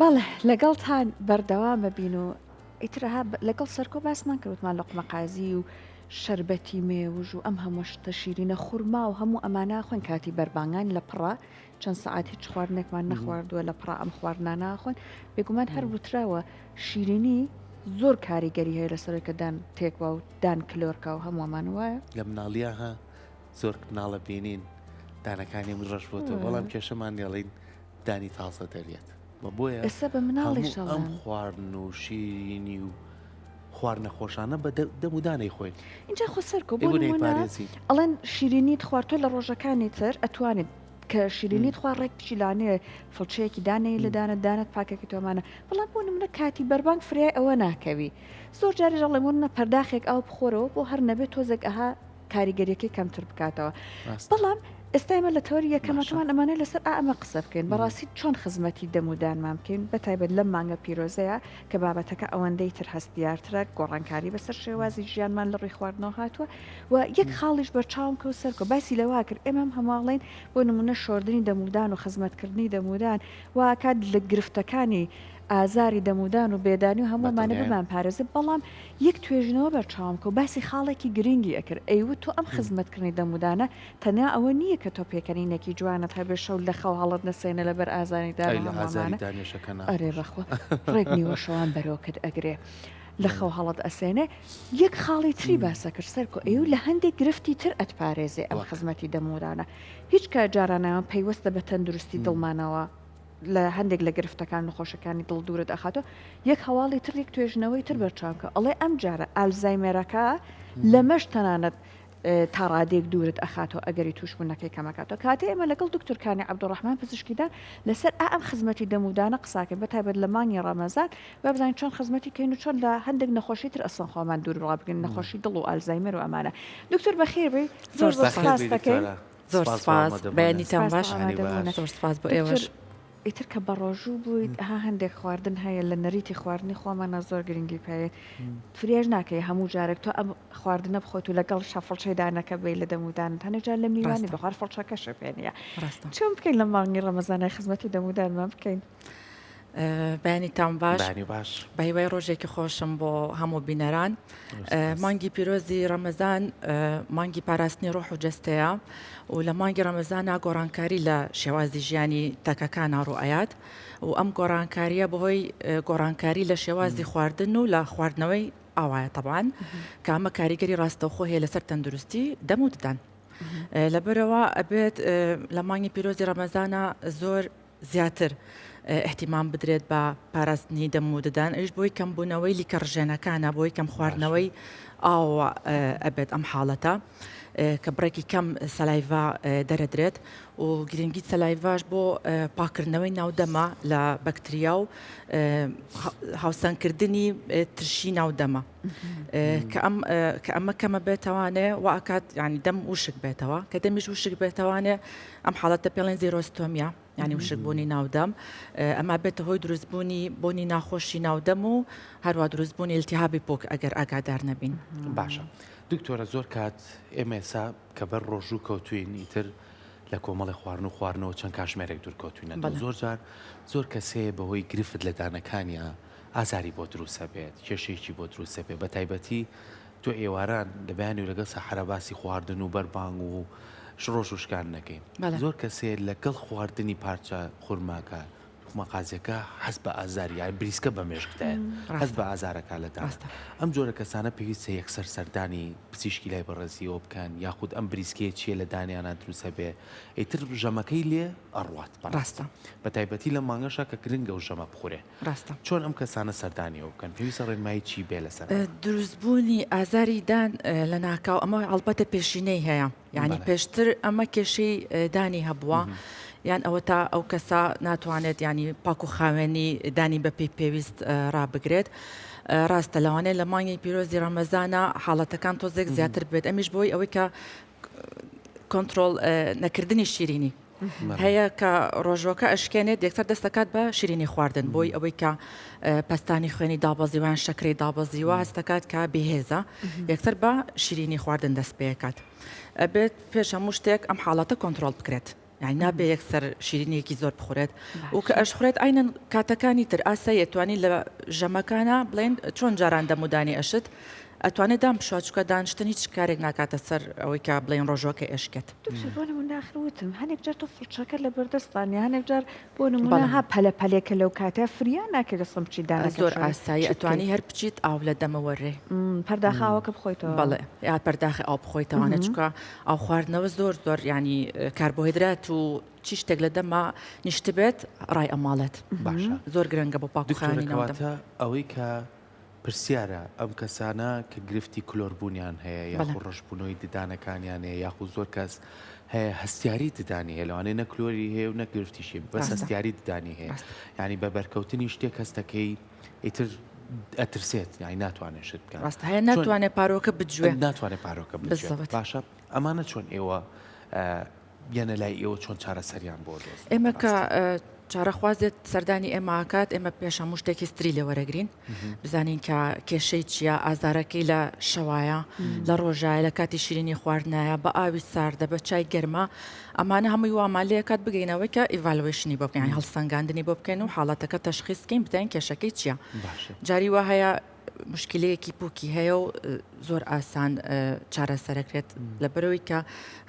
بەڵێ لەگەڵتان بەردەوامە بین و ئیتر ها لەگەڵ سەرکۆ باسمان کرد وتمان لوقمە قازی و شەربەتی مێوژ و ئەم هەموو شتە شیرینە خورما و هەموو ئەمانە خۆن کاتی بەربانگان لە پڕە چەند سەعات هیچ خواردنێکمان نەخواردووە لە پڕا ئەم خواردنانە خۆن بێگومان هەر وتراوە شیرینی زۆر کاریگەری هەیە لەسەر کە دان تێکوا و دان کلۆرکا و هەموومان وایە لە مناڵیا ها زۆر مناڵە بینین دانەکانی من ڕەش بۆتەوە بەڵام کێشەمان نێڵین دانی تازە دەرێت و بۆیە ئێستا بە مناڵیش هەموو ئەم خواردن و شیرینی و خواردنە خۆشانە بە دەم و دانەی خۆین. ئینجا خۆ سەرکۆ بۆ نمونە ئەڵێن شیرینیت خوارد تۆ لە ڕۆژەکانی تر ئەتوانیت کە شیرینیت خوارد ڕێک بچی لانەیە فڵچەیەکی دانەی لە دانت دانت پاکەکەی تۆمانە بەڵام بۆ نمونە کاتی بەربانگ فریای ئەوە ناکەوی زۆر جاریش ئەڵێن بۆ نمونە پەرداخێک ئاو بخۆرەوە بۆ هەر نەبێت تۆزێک ئەها کاریگەریەکەی کەمتر بکاتەوە بەڵام ئێستا ئێمە لە تەوەری یەکەمەکەمان ئەمانە لەسەر ئا ئەمە قسە بکەین بەڕاستی چۆن خزمەتی دەم و دانمان بکەین بە تایبەت لەم مانگە پیرۆزەیە کە بابەتەکە ئەوەندەی تر هەستیارترە گۆڕانکاری بەسەر شێوازی ژیانمان لە ڕووی خواردنەوە هاتووە و یەک خاڵیش بەرچاوم کەوت سەرکۆ باسی لەوە کرد ئێمە هەم هەموو بۆ نمونە شۆردنی دەمودان و خزمەتکردنی دەمودان واکات لە گرفتەکانی ئازاری دەمودان و بێدانی و هەموو ئەمانە بمانپارێزێ، بەڵام یەک توێژینەوە بەرچاوم کەوت باسی خاڵێکی گرنگی ئەکرد ئەیوت تۆ ئەم خزمەتکردنی دەمودانە تەنیا ئەوە نییە کە تۆ پێکەنینێکی جوانت هەبێ شەو لە خەو هەڵت نەسێنێ لەبەر ئازاری دان و هەموو ئەمانە ئەرێ بەخوا ڕێک نیوەشەوان بەرۆکت ئەگرێ لە خەو هەڵت ئەسێنێ یەک خاڵی تری باسەکرد سەرکۆ ئەیوت لە هەندێک گرفتی تر ئەتپارێزێ ئەم خزمەتی دەمودانە هیچ کە جارانایان پەیوەستە بە تەندروستی دڵمانەوە لە هەندێک لە گرفتەکان نەخۆشەکانی دڵ دوورت ئەخاتەوە یەک هەواڵی تر یەک توێژنەوەی تر بەرچاوکە ئەڵێ ئەم جارە ئالزایمێرەکە لەمەش تەنانەت تا ڕادێک دوورت ئەخاتەوە ئەگەری توشبوونەکەی کەمەکاتەوە کاتێ ئێمە لەگەڵ دکتۆر کانی عەبدولڕەحمان پزیشکیدان لەسەر ئا ئەم خزمەتی دەمودانە قساکەین بە تایبەت لە مانگی ڕەمەزان با بزانین چۆن خزمەتی کەین و چۆن لە هەندێک نەخۆشی تر ئەسڵەن خۆمان دوور ڕابگرین نەخۆشی دڵ و ئالزایمەر و ئەمانە دکتۆر بەخێر بێی زۆر زۆر سپاس دەکەین. زۆر سپاس بەیانیتان باش زۆر سپاس بۆ ئێوەش. ئیتر کە بەڕۆژوو بوویت ها هەندێک خواردن هەیە لە نەریتی خواردنی خۆمانە زۆر گرنگی پێ فریاش ناکەی هەموو جارێک تۆ ئەم خواردنە بخۆیت و لەگەڵ شەفڵچەی دانەکە بی لە دەمودانت هەنێک جار لە میوانی بخوار فڵچەکەشە پێ نییە چۆن بکەین لە مانگی ڕەمەزانای خزمەتی دەمودانمان بکەین؟ بەیانیتان باش بە هیوای ڕۆژێکی خۆشم بۆ هەموو بینەران مانگی پیرۆزی ڕەمەزان مانگی پاراستنی ڕۆح و جەستەیە و لە مانگی ڕەمەزانا گۆڕانکاری لە شێوازی ژیانی تاکەکانە ڕوئەیات و ئەم گۆڕانکاریە بەهۆی گۆڕانکاری لە شێوازی خواردن و لە خواردنەوەی ئاوایە تەبان کە ئەمە کاریگەری ڕاستەوخۆ هەیە لەسەر تەندروستی دەم و ددان لەبەرەوە ئەبێت لە مانگی پیرۆزی ڕەمەزانە زۆر زیاتر ئیهتیمام بدرێت بە پاراستنی دەم و ددان ئەویش بۆی کەمبوونەوەی لیکە ڕژێنەکانە بۆی کەم خواردنەوەی ئاو ئەبێت ئەم حاڵەتە کە بڕێکی کەم saliva دەرەدرێت و گرنگی saliva ش بۆ پاکردنەوەی ناودەمە لە بەکتریا و هاوسەنگکردنی ترشی ناودەمە کە ئەم کە ئەمە کەمە بێتەوانێ واکات ینی دەم وشک بێتەوە کە دەمیش وشک بێتەوانێ ئەم حاڵەتە پێڵێن xerostomia یانی وشکبوونی ناودەم ئەمە بێتە هۆی دروستبوونی بۆنی ناخۆشی ناودەم و هەروە دروستبوونی التهابی پۆک ئەگەر ئاگادار نەبین. باشە دکتۆرە زۆر کات ئێمە ئێسا کە بەر ڕۆژوو کەوتوین ئیتر لە کۆمەڵی خواردن و خواردنەوە چەند کاژمێرێک دوور کەوتوینەتەوە زۆر جار زۆر کەس هەیە بەهۆی گرفت لە دانەکانیا ئازاری بۆ دروست ئەبێت کێشەیەکی بۆ دروست ئەبێت بە تایبەتی تۆ ئێواران لە بەیانی و لەگەڵ سەحەرا باسی خواردن و بەربانگ و ڕۆژ و شکان نەکەین زۆر کەسێ لەگەڵ خواردنی پارچە خورماکە توخمە قازیەکە هەست بە ئازار یان بریسکە بە مێشکدایە هەست بە ئازارەکە لە دان ئەم جۆرە کەسانە پێویستە یەکسەر سەردانی پزیشکی لای بەڕێزیەوە بکەن یاخود ئەم بریسکەیە چییە لە دانیانە دروستە بێ ئیتر ژەمەکەی لێ ئەڕوات بەڕاستە بە تایبەتی لە مانگەشا کە گرنگە و ژەمە بخورێ ڕاستە. چۆن ئەم کەسانە سەردانی ئەو بکەن؟ پێویستە ڕێنمایی چی بێ لەسەر ئەمە؟ دروستبوونی ئازاری دان لەناکاو ئەمە ئەڵبەتە پێشینەی هەیە یانی پێشتر ئەمە کێشەی دانی هەبووە یان ئەوەتا ئەو کەسە ناتوانێت ینی پاک و خاوێنی دانی بە پێی پێویست ڕابگرێت. ڕاستە لەوانەیە لە مانگی پیرۆزی ڕەمەزانە حاڵەتەکان تۆزێک زیاتر بێت ئەمیش بۆی ئەوەی کە کۆنترۆڵ نەکردنی شیرینی هەیە کە ڕۆژوەکە ئەشکێنێت یەکسەر دەستەکات بە شیرینی خواردن بۆی ئەوەی کە پەستانی خوێنی دابەزیوان شەکرەی دابەزیوە هەستەکات کە بێهێزە یەکسەر بە شیرینی خواردن دەست پێکات ئەبێت پێش هەموو شتێک ئەم حاڵەتە کۆنترۆڵ بکرێت. یانی نابێ یەکسەر شیرینیەکی زۆر بخورێت و کە ئەشخورێت عەینەن کاتەکانی تر ئاساییە توانی لە ژەمەکانا بڵێن چۆن جاران دەمودانی ئەشت ئەتوانێت دان بشوات چونکە دانیشتن هیچ کارێک ناکاتە سەر ئەوەی کە بڵێن ڕۆژوەکە ئێشکێت. دکتۆر بۆ نمونە ئاخر وتم هەنێک جار تۆ فڵچەکە لە بەردەستان نیە هەنێک جار بۆ نمونە ها پەلە پەلێکە لەو کاتە فریا ناکەی دەستم بچیت دانەکە زۆر ئاسایی ئەتوانی هەر بچیت ئاو لە دەمە وەرێ پەرداخە ئاوەکە بخۆیتەوە بەڵێ یا پەرداخی ئاو بخۆیتەوانە چونکە ئاو خواردنەوە زۆر زۆر ینی کاربۆهیدرات و چی شتێک لە دەما نیشتبێت ڕای ئەماڵێت باشە زۆر گرنگە بۆ پاکوخانی ناودەم ئەوەی کە پرسیارە، ئەم کەسانە کە گرفتی کلۆربوونیان هەیە یاخو ڕەشبوونەوەی ددانەکانیان هەیە یاخو زۆر کەس هەیە هەستیاری ددانی هەیە لەوانەیە نە کلۆری هەیە و نە گرفتیشی بەس هەستیاری ددانی هەیە یعنی بە بەرکەوتنی شتێک هەستەکەی ئیتر ئەترسێت یعنی ناتوانێت شت بکات ڕاستە هەیە ناتوانێت پارۆکە بجوێ ناتوانێت پارۆکە بجوێ باشە ئەمانە چۆن ئێوە یەنە لای ئێوە چۆن چارەسەریان بۆ دۆزن؟ ئێمە کە چارەخواز دێت سەردانی ئێمە ئەکات ئێمە پێش هەموو شتێک history لێ وەرەگرین بزانین کە کێشەی چییە ئازارەکەی لە شەوایە لە ڕۆژایە لە کاتی شیرینی خواردنایە بە ئاوی ساردە بە چای گەرمە ئەمانە هەمووی وامان لێکات بگەینەوەی کە evaluation ی بۆ بکەین هەڵسەنگاندنی بۆ بکەین و حاڵەتەکە تەشخیص بکەین بزانین کێشەکەی چییە جاری وا هەیە مشکلەیەکی پوکی هەیە و زۆر ئاسان چارەسەرەکرێت لەبەرەوەی کە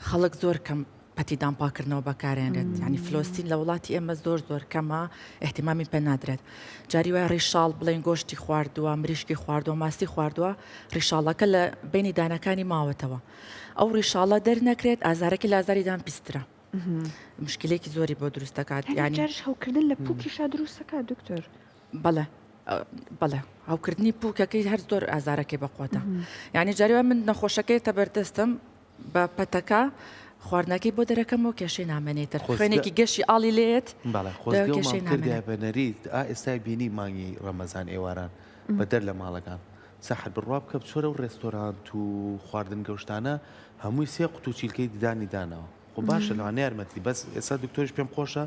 خەڵک زۆر کەم پەتی دان پاکردنەوە بەکارێنرێت ینی flossing لە وڵاتی ئێمە زۆر زۆر کەمە احتیمامی پێ نادرێت جاری وای ڕیشاڵ بڵێن گۆشتی خواردووە مریشکی خواردووە ماسی خواردووە ڕیشاڵەکە لە بینی دانەکانی ماوەتەوە ئەو ڕیشاڵە دەرنەکرێت ئازارەکە لە ئازاری دان پیسترە مشکلێکی زۆری بۆ دروست دەکات یعنی جارش هەوکردن لە پوکیشا دروست دەکات دکتۆر بەڵێ بەڵێ هەوکردنی پوکەکەی هەر زۆر ئازارەکەی بەقوتە یعنی جاریوە من نەخۆشەکەی تەبەردەستم بە پەتەکە خواردنەکەی بۆ دەرەکەمەوە کێشەی نامێنێتر خوێنێکی گەشی ئاڵی لێت کێشەی بە نەریت ئا ئێستای بینی مانگی ڕەمەزان ئێواران بەدەر لە ماڵەکان سەحر بڕوا بکە بچۆرە و ڕێستۆرانت و خواردنگە و شتانە هەمووی سێ قوتو چیلکەی ددانی داناوە خۆ باشە لەوانەیە یارمەتی بەس ئێستا دکتۆریش پێم خۆشە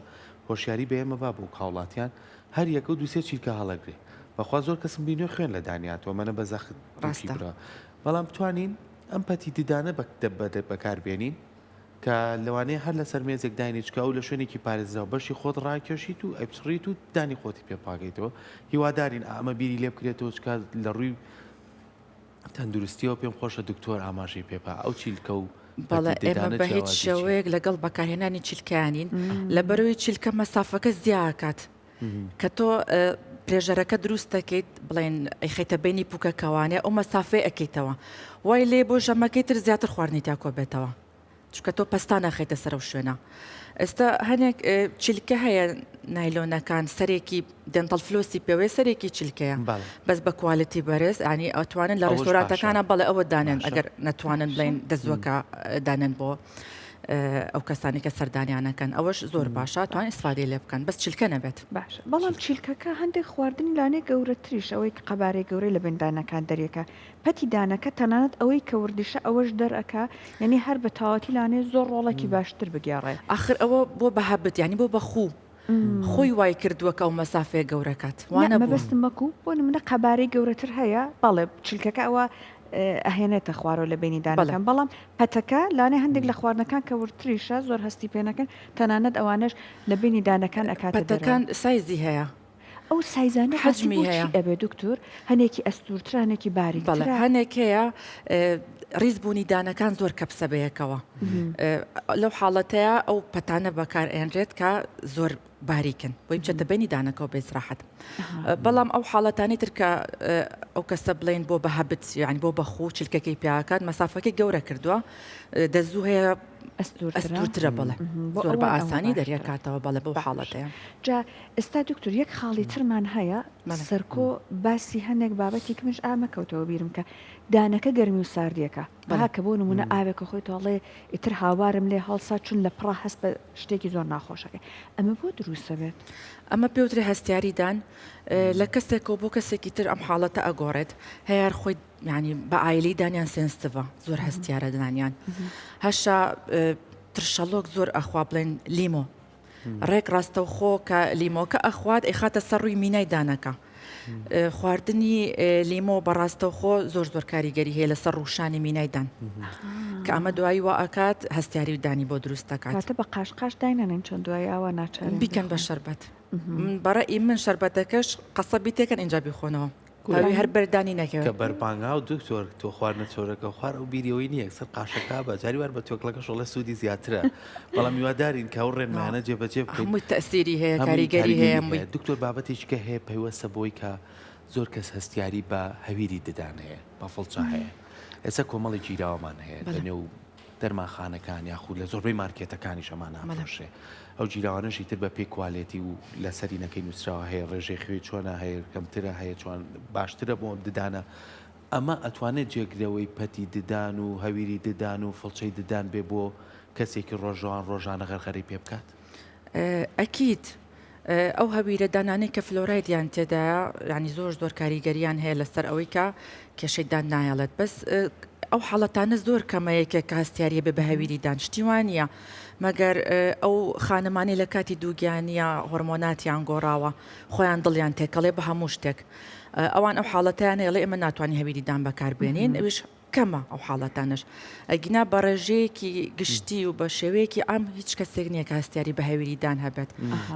هۆشیاری بە ئێمە با بۆ هاوڵاتیان هەر یەکە و دووسێ چیلکە هەڵەگرێ بەخوا زۆر کەسم بینیوە خوێن لە دانیاتەوە مەنە بە زەخت ڕاستە بەڵام بتوانین ئەم پەتی ددانە بەکار بێنین کە لەوانەیە هەر لەسەر مێزێک داینێ چکە ئەو لە شوێنێکی پارێزراو بەشی خۆت ڕاکێشیت و ئەیپچڕیت و دانی خۆتی پێ پاکەیتەوە هیوادارین ئەمە بیری لێ بکرێتەوە چکە لە ڕووی تەندروستیەوە پێم خۆشە دکتۆر ئاماژەی پێ با ئەو چیلکە و بەڵێ ئێمە بە هیچ شێوەیەک لەگەڵ بەکارهێنانی چیلکەیانین لەبەرەوەی چیلکە مەسافەکە زیاکات کە تۆ pressure ەکە دروست دەکەیت بڵێن ئەیخەیتە بینی پوکەکەوانێ ئەو مەسافەی ئەکەیتەوە وای لێ بۆ ژەمەکەی تر زیاتر خواردنی تیا کۆبێتەوە چونکە تۆ پەستان ئەخەیتە سەر ئەو شوێنە ئێستا هەنێک چیلکە هەیە نایلۆنەکان سەرێکی dental floss ی پێوەیە سەرێکی چیلکەیە بەس بە quality بەرز ینی ئەتوانن لە ڕێستۆرانتەکانە بەڵێ ئەوە دانێن ئەگەر نەتوانن بڵێن دەزوەکە دانێن بۆ ئەو کەسانی کە سەردانیانەکەن ئەوەش زۆر باشە توان ئیسفادەی لێ بکەن بەس چیلکە نەبێت. باشە بەڵام چیلکەکە هەندێک خواردنی لانێ گەورەتریش ئەوەی قەبارەی گەورەی لە بن دانەکان دەریەکە پەتی دانەکە تەنانەت ئەوەی کە وردیشە ئەوەش دەرئەکا یانی هەر بە تەواوەتی لانێ زۆر ڕۆڵێکی باشتر بگێڕێ. ئاخر ئەوە بۆ بە habit یانی بۆ بە خوو خۆی وای کردووە کە ئەو مەسافەیە گەورە کات وا نە مەبەستم وەکوو بۆ نمونە قەبارەی گەورەتر هەیە بەڵێ چلکەکە ئەوە ئەهێنێتە خوارەوە لە بەینی دانەکان بەڵام پەتەکە لانێ هەندێک لە خواردنەکان کە وردتریشە زۆر هەستی پێ نەکەن تەنانەت ئەوانەش لە بەینی دانەکان ئەکاتە دەرەوە. پەتەکان سایزی هەیە. ئەو سایزانە ڕاستی حەجمی بۆچی هەیە. ئەبێ دکتۆر؟ هەنێکی ئەستوورترە هەنێکی بەڵێ باریکترە. هەنێک هەیە ڕیز بوونی دانەکان زۆر کەپسە بەیەکەوە لەو حاڵەتەیە ئەو پەتانە بەکار ئێنرێت کە زۆر باریکن بۆی بچێتە بینی دانەکەەوە بێزراحەت بەڵام ئەو حاڵەتانی تر کە ئەو کەسە بڵین بۆ بە habit یعنی بۆ بەخوو چلکەکەی پیاکات مەسافەکەی گەورە کردووە دەزوو هەیە ئەستوورترە بەڵێ زۆر بە ئاسانی دەریەکاتەوە بەڵێ بەو حاڵەتەیە. جا ئێستا دکتۆر یەک خاڵی ترمان هەیە سەرکۆ باسی هەنێک بابەتی کمش ئامە کەوتەوە بیرم کە دانەکە گەرمی و ساردیەکە ها کە بۆ نمونە ئاوێکە خۆی تاڵێ ئیتر هاوارم لێ هەڵسا چون لە پڕا هەست بە شتێکی زۆر ناخۆشەکەی ئەمە بۆ دروستە بێت؟ ئەمە پێوترێ هەستیاری دان لە کەسێکەوە بۆ کەسێکی تر ئەم حاڵەتە ئەگۆڕێت هەیە خۆی یانی بە عایلەی دانیان sensitive ە زۆر هەستیارە دانیان هەشا ترشەڵۆک زۆر ئەخوا بڵێن لیمۆ ڕێک ڕاستەوخۆ کە لیمۆکە ئەخوات ئەیخاتە سەر ڕووی مینای دانەکە. خواردنی لیمۆ بە ڕاستەوخۆ زۆر زۆر کاریگەری هەیە لەسەر ڕووشانی مینای دان کە ئەمە دوایی وا ئەکات هەستیاری و دانی بۆ دروست دەکات. کاتە بە قاش قاش داینەنێن چۆن دوایی ئاوا ناچارین بیکەن بە شەربەت بەڕەئی من شەربەتەکەش قەسەبی تێکەن ئینجا بیخۆنەوە. ئەوی هەر بەر دانی نەکەوێت. کە بەربانگاو دکتۆر تۆ خواردنە چەورەکە خوار ئەو بیری ئەوەی نییە یەکسەر قاشەکە بە جاری وار بە توێکڵەکەش ئەڵێ سوودی زیاترە بەڵام هیوادارین کە ئەو ڕێنمایانە جێبەجێ بکەین هەمووی تەئسیری هەیە هەمووی کاریگەری هەیە کاریگەری هەمووی. دکتۆر بابەتێکی کە هەیە پەیوەستە بەوەی کە زۆر کەس هەستیاری بە هەویری ددان هەیە بە فڵچە هەیە ئێستا کۆمەڵێک گیراوەمان هەیە لە نێو دەرمانخانەکان یاخود لە زۆربەی مارکێتەکانیش ئەمانە ئەفرۆشرێ ئەو گیراوانەش ئیتر بە پێی کوالێتی و لە سەرینەکەی نووسراوە هەیە ڕێژەی خوێی چۆنە هەیە کەمترە هەیە چۆن باشترە بۆ ددانە ئەمە ئەتوانێت جێگرەوەی پەتی ددان و هەویری ددان و فڵچەی ددان بێ بۆ کەسێکی ڕۆژەوان ڕۆژانە غەرغەرەی پێ بکات؟ ئەکید ئەو هەویرە دانانەی کە فلۆرایدیان تێدایە یانی زۆر زۆر کاریگەریان هەیە لەسەر ئەوەی کە کێشەی دان نایەڵێت بەس ئەو حاڵەتانە زۆر کەمە یەکێک کە هەستیاریە بێ بە هەویری دان شتی وا نییە مەگەر ئەو خانمانەی لە کاتی دووگیانیە هۆرمۆناتیان گۆڕاوە خۆیان دڵیان تێکەڵێ بە هەموو شتێک ئەوان ئەو حاڵەتیان هەیە ئێمە ناتوانین هەویری دان بەکاربێنین ئەویش کەمە ئەو حاڵەتانەش ئەگینا بە ڕێژەیەکی گشتی و بە شێوەیەکی عام هیچ کەسێک نییە کە هەستیاری بە هەویری دان هەبێت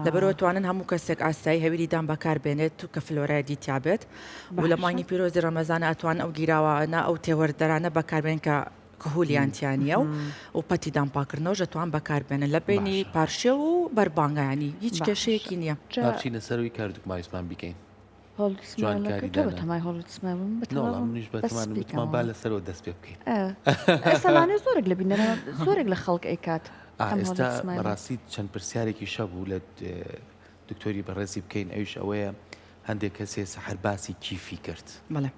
لەبەرەوە توانن هەموو کەسێک ئاسایی هەویری دان بەکار بێنێت و کە فلۆرایدی تیابێت و لە مانگی پیرۆزی ڕەمەزانە ئەتوان ئەو گیراوانە ئەو تێوەردەرانە بەکاربێن کە کهولیان تیانە و و پەتی دان پاکردنەوە دەتوان بەکاربێنن لە بینی پارشێو و بەربانگایانی هیچ کێشەیەکی نییە. با بچینە سەروی کاردوکمایسمان بیکەین. جوانکاری دانا. بەتەمای هۆڵیوود سمایل بووم بەتەما نەوەڵا بووم منیش بەس بەتەمان وتمان بیکەمەوە. با لەسەرەوە دەست پێ بکەین. ئێ ئێستا لانێ زۆرێک لە بینەران زۆرێک لە خەڵک ئەیکات ئا ئەم ئێستا هۆڵیوود سمایلە. بەڕاستی چەند پرسیارێکیش هەبوو لە دکتۆری بەڕێزی بکەین ئەویش ئەوەیە هەندێک کەس هەیە سەحەر باسی کیفی کرد بەڵێ.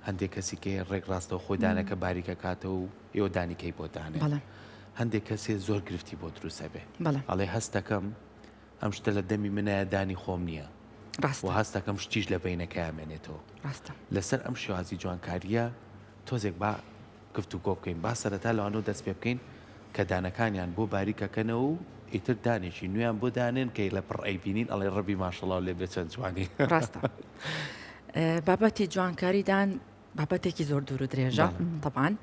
هەندێک کەسی کە هەیە ڕێک ڕاستەوخۆی دانەکە باریک ئەکاتەوە و ئێوە دانیکەی بۆ دانێن بەڵێ. هەندێک کەس هەیە زۆر گرفتی بۆ دروست ئەبێ بەڵێ. ئەڵێ هەست ئەکەم ئەم شتە لە دەمی منایە دانی خۆم نییە ڕاستە. و هەست دەکەم شتیش لە بەینەکەیا مێنێتەوە. ڕاستە. لەسەر ئەم شێوازی جوانکارییە تۆزێک با گفتوگۆ بکەین. با سەرەتا لەوانەوە دەست پێ بکەین کە دانەکانیان بۆ باریک ئەکەنەوە و ئیتر دانێکی نوێیان بۆ دانێن کەی لە پڕ ئەیبینین ئەڵێ ڕەبی ماشەڵاو لێ بێ چەند جوانی. ڕاستە. بابەتی جوانکاری دان بابەتێکی زۆر دوور و درێژە تەبان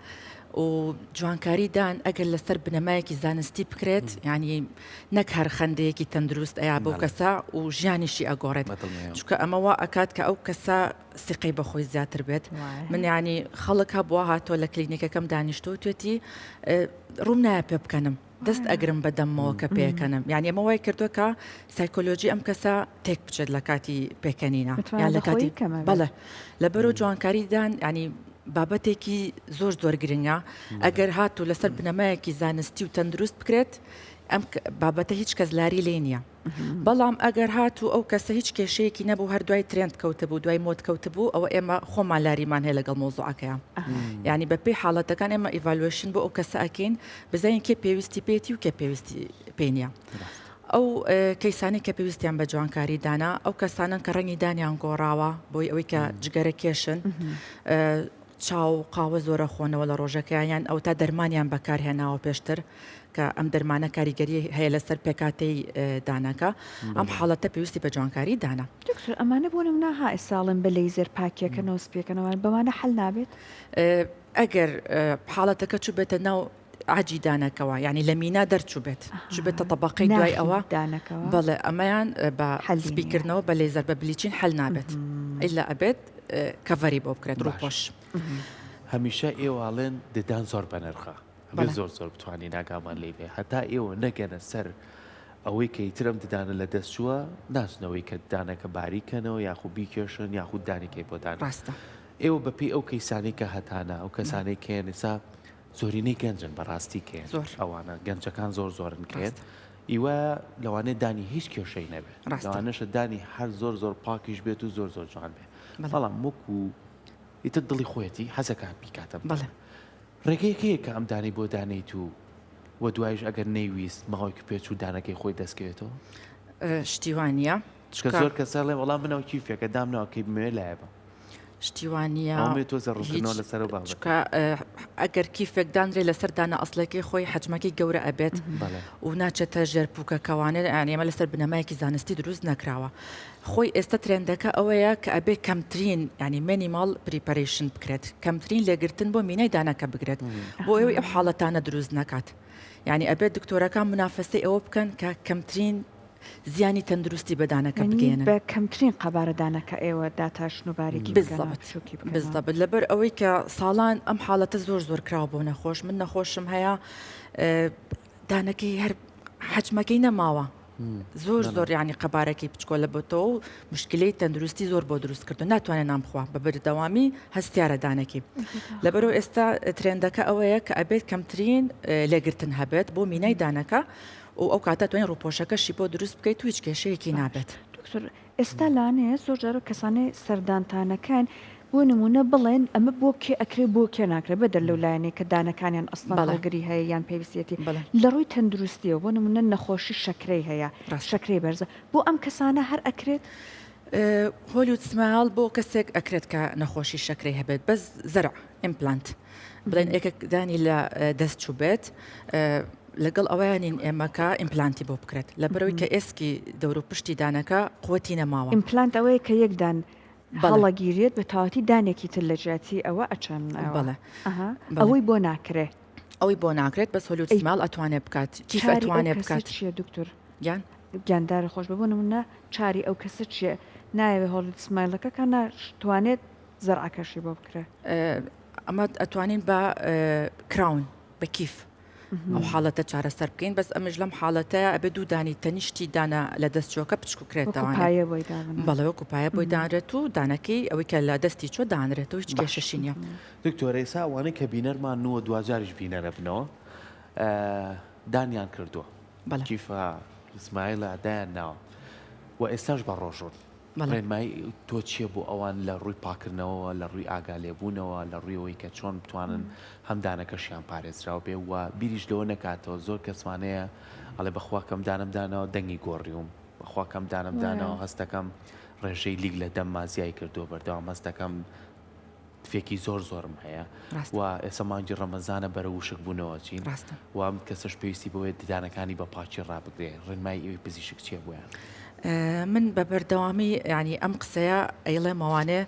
و جوانکاری دان ئەگەر لەسەر بنەمایەکی زانستی بکرێت ینی نەک هەر خەندەیەکی تەندروست ئەیا بۆ کەسە و ژیانیشی ئەگۆڕێت چونکە ئەمەوە ئەکات کە ئەو کەسە سیقەی بەخۆی زیاتر بێت من ینی خەڵک هەبووە هاتۆ لە کلینیکەکەم دانیشتۆ توێتی ڕووم نایە پێ بکەنم دەست ئەگرم بە دەممەوە کە پێکەنم یانی ئەمە وای کردووە کە سایکۆلۆژی ئەم کەسە تێک بچێت لە کاتی پێکەنینە یان لە کاتی بەڵێ لەبەرو جوانکاری دان ینی بابەتێکی زۆر زۆر گرنگە ئەگەر هاتوو لەسەر بنەمایەکی زانستی و تەندروست بکرێت ئەم بابەتە هیچ کەس لاری لێ نییە. بەڵام ئەگەر هاتوو ئەو کەسە هیچ کێشەیەکی نەبوو هەر دوای ترێند کەوتبوو دوای مۆد کەوتبوو ئەوە ئێمە خۆمان لاریمان هەیە لەگەڵ مەوزوعەکەیا یانی بەپێی حاڵەتەکان ئێمە evaluation بۆ ئەو کەسە ئەکەین بزانین کێ پێویستی پێیەتی و کێ پێویستی پێی نییە ئەو کەیسانەی کە پێویستیان بە جوانکاری دانا ئەو کەسانەن کە ڕەنگی دانیان گۆڕاوە بۆی ئەوەی کە جگەرە کێشن چا و قاوە زۆر ئەخۆنەوە لە ڕۆژەکەیان یان ئەوەتا دەرمانیان بەکارهێناوە پێشتر کە ئەم دەرمانە کاریگەری هەیە لەسەر پێکهاتەی دانەکە ئەم حاڵەتە پێویستی بە جوانکاری دانە. دکتۆر ئەمانە بۆ نمونە ها ئێستا ئەڵێن بە لەیزەر پاکیەکەنەوە سپیەکەنەوە بەمانە حەل نابێت؟ ئەگەر حاڵەتەکە چوبێتە ناو عەجی دانەکەوە یانی لە مینا دەرچوبێت چوبێتە تەبەقەی دوای ئەوە بەڵێ ئەمەیان بە سپیکردنەوە بە لەیزەر بە bleaching حەل نابێت ئیلا ئەبێت cover ی بۆ بکرێت ڕووپۆش. هەمیشە ئێوە ئەڵێن ددان زۆر بەنرخە ئەبێ زۆر زۆر بتوانین ئاگامان لێی بێ هەتا ئێوە نەگەنە سەر ئەوەی کە ئیتر ئەم ددانە لە دەست چووە ناچنەوەی کە ددانەکە باریکەنەوە یاخود بیکێشن یاخود دانیکەی بۆ دانێن ڕاستە. ئێوە بەپێی ئەو کەیسانەی کە هەتانە ئەو کەسانەی کە هەن ئێستا زۆرینەی گەنجن بەڕاستی کێن زۆر. ئەوانە گەنجەکان زۆر زۆرن کێن ئیوە لەوانەیە دانی هیچ کێشەی نەبێ ڕاستە. لەوانەشە دانی هەر زۆر زۆر پاکیش بێت و زۆر زۆر جوان بێ بەڵێ. بەڵام وەکو ئیتر دڵی خۆیەتی حەزەکا بیکاتە بەڵێ. ڕێگەیەک هەیە کە ئەم دانەی بۆ دانێیت و وە دوایش ئەگەر نەیویست ماوەیەکی پێچوو دانەکەی خۆی دەستکەوێتەوە؟ شتی وا نییە چونکە زۆر کەس ئەڵێ وەڵا من ئەو کیفێکە دامناوە کەی بمەوێ لایە بەم. شتی وا نییە. ئەوەم بێ تۆزێ ڕوونکردنەوە هیچ لەسەر ئەو بابەتە. چونکە ئەگەر کیفێک دانرێ لەسەر دانە ئەسڵەکەی خۆی حەجمەکەی گەورە ئەبێت بەڵێ. و ناچێتە ژێر پوکەکەوانێ یانی ئەمە لەسەر بنەمایەکی زانستی دروست نەکراوە. خۆی ئێستا ترێندەکە ئەوەیە کە ئەبێ کەمترین یانی minimal preparation بکرێت کەمترین لێگرتن بۆ مینای دانەکە بگرێت بۆ ئەوەی ئەو حاڵەتانە دروست نەکات یانی ئەبێت دکتۆرەکان منافەسەی ئەوە بکەن کە کەمترین زیانی تەندروستی بە دانەکە یانی بگەیەنن. بە کەمترین قەبارە دانەکە ئێوە داتاشن و باریکی بکەنەوە بالضبط بچووکی بکەنەوە. بالضبط لەبەر ئەوەی کە ساڵان ئەم حاڵەتە زۆر زۆر کراوە بۆ نەخۆش من نەخۆشم هەیە دانەکەی هەر حەجمەکەی نەماوە زۆر زۆر یعنی قەبارەکەی بچکۆلە بۆتەوە و مشکلەی تەندروستی زۆر بۆ دروست کردو ناتوانێت نان بخوا بە بەردەوامی هەستیارە دانەکەی لەبەرەوە ئێستا ترێندەکە ئەوەیە کە ئەبێت کەمترین لێگرتن هەبێت بۆ مینای دانەکە و ئەو کاتە توانین ڕووپۆشەکەشی بۆ دروست بکەیت و هیچ کێشەیەکی نابێت. دکتۆر ئێستا لانەیە زۆر جار کەسانەی سەردانتانەکەن بۆ نمونە بڵێن ئەمە بۆ کێ ئەکرێ بۆ کێ ناکرێ بەدەر لەو لایەنەی کە دانەکانیان ئەسڵەن هەڵگری هەیە یان پێویستیەتی لە ڕووی تەندروستیەوە بۆ نمونە نەخۆشی شەکرەی هەیە شەکرەی بەرزە بۆ ئەم کەسانە هەر ئەکرێت؟ Hollywood smile بۆ کەسێک ئەکرێت کە نەخۆشی شەکرەی هەبێت بەس زەرع implant بڵێن یەکێک دانی لە دەست چووبێت لەگەڵ ئەوەیان نین ئێمە کە implant ی بۆ بکرێت لەبەرەوەی کە ئێسکی دەور و پشتی دانەکە قوتی نەماوە. implant ئەوەیە کە یەک دان هەڵەگیرێت بە تەواوەتی دانێکی تر لە جیاتی ئەوە ئەچەننەوە. بەڵێ. ئەها ئەوەی بۆ ناکرێ. ئەوەی بۆ ناکرێت بەس Hollywood smile ئەتوانێ بکات کیف چاری ئەو ئەتوانێ کەسە بکات. چییە دکتۆر؟ گیان؟ گیاندارە خۆش بێ بۆ نمونە چاری ئەو کەسە چییە نایەوێ Hollywood smile ەکە کە ناشتوانێت زەرعەکەشی بۆ بکرێ؟ ئەمە ئەتوانین بە crown بە کیف ئەو حاڵەتە چارەسەر بکەین بەس ئەمەش لەم حاڵەتەیە ئەبێ دوو دانی تەنیشتی دانە لە دەست چۆکە بچکوکرێتەوە بەڵێ وەکو پایە بۆی دانرێت و دانەکەی ئەوەی کە لە دەستی چۆ دانرێت و هیچ کێشەشی نییە. دکتۆر ئێسا ئەوانەی کە بینەرمان نووە دواجاریش بینەرە بنەوە دانیان کردووە کیفە ئیسماعیلە دایان ناوە و ئێستاش بە ڕۆژون ڕێنمایی تۆ چییە بۆ ئەوان لە ڕووی پاکردنەوەوە، لە ڕووی ئاگا لێبوونەوە، لە ڕووی ئەوەی کە چۆن بتوانن هەم دانەکەشیان پارێزراو بێ و بیریش لەوە نەکاتەوە زۆر کەسمان هەیە ئەڵێ بەخوا کەم دانەم داناوە دەنگی گۆڕیوم بەخوا کەم دانەم داناوە هەستەکەم ڕێژەی لیک لە دەمما زیای کردووە بەردەوام هەستەکەم تفێکی زۆر زۆرم هەیە و ئێستا مانگی ڕەمەزانە بەرەو وشک بوونەوە چین و ئەم کەسەش پێویستی بەوەیە ددانەکانی بە پاکی ڕابگرێ ڕێنمایی ئێوەی پزیشک چییە بۆیان؟ من بە بەردەوامی ینی ئەم قسەیە ئەیڵێمەوانێ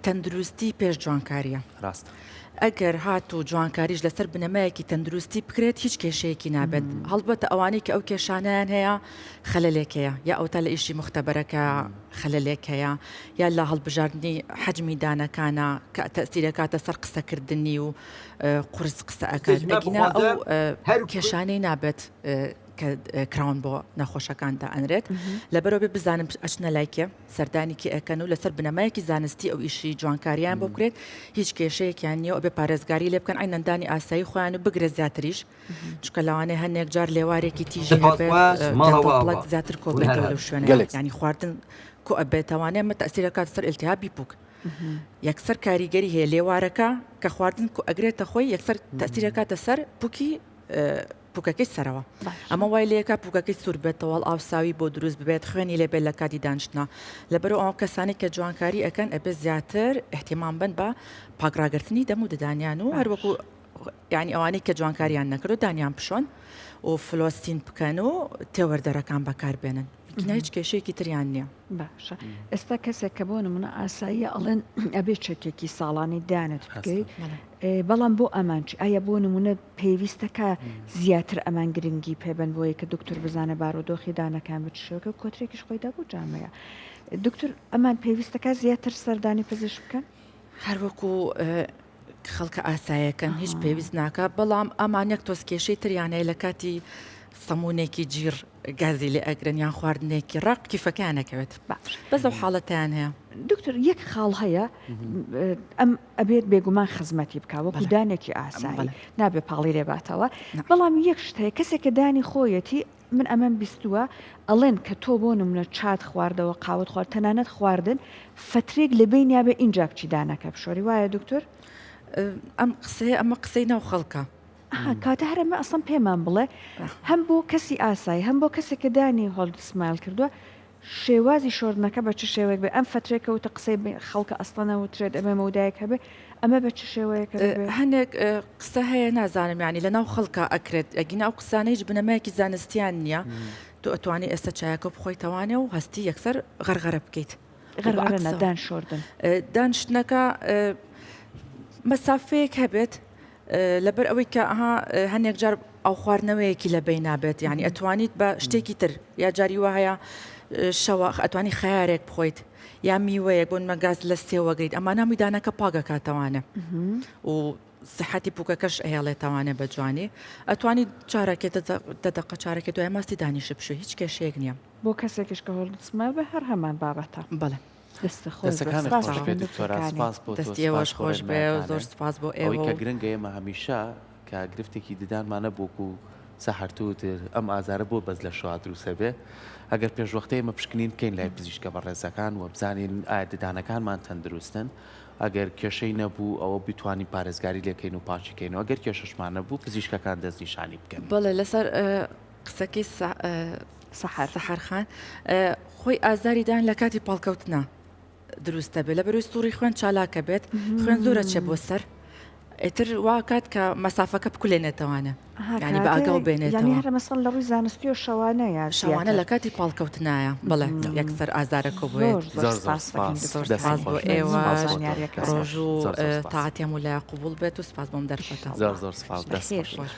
تەندروستی پێش جوانکاریە ڕاست ئەگەر هات و جوانکاریش لەسەر بنەمایەکی تەندروستی بکرێت هیچ کێشەیەکی نابێت هەڵبەتە ئەوانەی کە ئەو کێشانیان هەیە خەلەلێک هەیە یا ئەوتا لە ئیشی مختبەرەکە خەلەلێک هەیە یا لە هەڵبژاردنی حەجمی دانەکانە کە تەئسیرەکاتە سەر قسەکردنی و قورس قسە ئەکات سجمە ئەگینا ئەو بخوازە هەر کورد کێشانەی نابێت کە crown بۆ نەخۆشەکان دائەنرێت لەبەرەوە بێ بزانن ئەچنە لای کێ سەردانی کێ ئەکەن و لەسەر بنەمایەکی زانستی ئەو ئیشی جوانکاریان بۆ بکرێت هیچ کێشەیەکیان نییە و ئەبێ پارێزگاری لێ بکەن عەینەن دانی ئاسایی خۆیان و بگرە زیاتریش چونکە لەوانەیە هەنێک جار لێوارێکی تیژی سپاس هەبێت خواش ماڵەوە dental plaque ئاوا زیاتر هون هەر کۆبێتەوە هەر. لەو شوێنە گەلێک یانی خواردن کۆ ئەبێتەوانێ ئەمە تەئسیر ئەکات سەر ئیلتیهابی پوک یەکسەر کاریگەری هەیە لێوارەکە کە خواردن کۆ ئەگرێتە خۆی یەکسەر تەئسیر ئەکاتە سەر پوکی پوکەکەی سەرەوە ئەمە وای لێکا پوکەکەی سوور بێتەوە ئاوساوی بۆ دروست ببێت خوێنی لێ بێت لە کاتی دانیشتنا لەبەرئەوە ئەو کەسانی کە جوانکاری ئەکەن ئەبێ زیاتر اهتمام بن بە پاکڕاگرتنی دەم و ددانیان و هەروەکو یانی ئەوانەی کە جوانکاریان نەکردو دانیان بشۆن و flossing بکەن و تێوەردەرەکان بەکاربێنن گینا هیچ کێشەیەکی تریان نییە. باشە ئێستا کەسێک کە بۆ نمونە ئاساییە ئەڵێن ئەبێ چەکێکی ساڵانی دانت بکەی بەڵام بۆ ئەمان چی ئایا بۆ نمونە پێویستە کە زیاتر ئەمان گرنگی پێبن بۆیە کە دکتۆر بزانە بارودۆخی دانەکان بچ شێوەکە کۆترێکیش خۆی دابوو جامەیە دکتۆر ئەمان پێویستەکە زیاتر سەردانی پزیشک بکەن هەروەکو خەڵکە ئاسایەکەن هیچ پێویست ناکە بەڵام ئەمان یەک تۆز کێشەی تریان هەیە لە کاتی سەمونێکی جیر گازی لێ ئەگرن یان خواردنێکی ڕەق کیفەکەیان ئەکەوێت باش بەس ئەو حاڵەتیان هەیە. دکتۆر یەک خاڵ هەیە ئەم ئەبێت بێگومان خزمەتی بکە وەکو دانێکی ئاسایی نابێ پاڵی لێ باتەوە بەڵام یەک شت هەیە کەسێک کە دانی خۆیەتی من ئەمەم بیستووە ئەڵێن کە تۆ بۆ نمونە چات خواردەوە قاوەت خوارد تەنانەت خواردن فەترێک لە بەینیا بێ ئینجا بچی دانەکە بشۆری وایە دکتۆر؟ ئەم قسەیە ئەمە قسەی ناو خەڵکە. ئەها کاتە هەر ئەمە ئەسڵەن پێمان بڵێ هەم بۆ کەسی ئاسایی هەم بۆ کەسێک کە دانی Hollywood smile کردووە. شێوازی شۆردنەکە بە چ شێوەیەک بێ ئەم فەترەیە کە وتە قسەی خەڵکە ئەسڵەن ئەوترێت ئەبێ مەودایەک هەبێ ئەمە بە چ شێوەیەکە دەبێ؟ هەنێک قسە هەیە نازانم یانی لەناو خەڵکا ئەکرێت ئەگینا ئەو قسانە هیچ بنەمایەکی زانستیان نییە تۆ ئەتوانی ئێستا چایەکە بخۆیتەوانێ و هەستی یەکسەر غەرغەرە بکەیت غەرغەرە نا دان شۆردن. دانیشتنەکە مەسافەیەک هەبێت لەبەر ئەوەی کە ئەها هەنێک جار ئاو خواردنەوەیەکی لە بەینا بێت یعنی ئەتوانیت بە شتێکی تر یا جاری وا هەیە شەوە ئەتوانی خەیارێک بخۆیت یا میوەیەک بۆ نمە گاز لە سێوەگریت ئەمانە هەمووی دانەکە پاکەکاتەوانە و سحەتی پوکەکەش ئەهێڵێتەوانێ بە جوانی ئەتوانی چارەکێ دە دەقە چارەکێ دوای ماستی دانیشە بشوی هیچ کێشەیەک نییە. بۆ کەسێکیش کە هۆڵد سمایڵ بێ هەر هەمان بابەتە. بەڵێ. دەستت خۆش بێت دەستەکانت سپاس خۆش بۆ بێت دکتۆرا دکتۆرکانی. سپاس بۆ تۆ دەستی ئێوەش سپاس بۆ خۆش بێ و زۆر ڕێنمایەکانت سپاس بۆ ئەوەی ئێوە کە و. گرنگە ئێمە هەمیشە کە گرفتێکی ددانمان هەبوو وەکو سەحەر تۆ وتت ئەم ئازارە بۆ بەس لە شەوا دروست ئەبێ ئەگەر پێشوەختە ئێمە پشکنین بکەین لای پزیشکە بەڕێزەکان و بزانین ئایا ددانەکانمان تەندروستن ئەگەر کێشەی نەبوو ئەوە بتوانین پارێزگاری لێکەین و پاکی کەینەوە گەر کێشەشمان نەبوو پزیشکەکان دەستنیشانی بکەن. بەڵێ لەسەر قسەکەی سەحەر. سەحەر خان خۆی ئازاری دان لە کاتی پاڵکەوتنا دروست دەبێت لە بەروی سوڕی خوێن چالاکە بێت خوێن زۆرە چێ بۆ سەر ئیتر وا کات کە مەسافەکە بکولێنێتەوانە ینی بە ئاگاو بێنێتەوە هەر مەسەڵ لە ڕووی زانستی و شەوانە یا شەوانە لە کاتی پاڵکەوتنایە بڵێ یەکسەر ئازارەکە بۆ زۆر زۆر سپاس زۆر سپاس بۆ ئێوە ڕۆژ و تاعەتی هەموو لایە قبوڵ بێت و سپاس بۆم دەرفەتە زۆر زۆر سپاس دەست خۆش.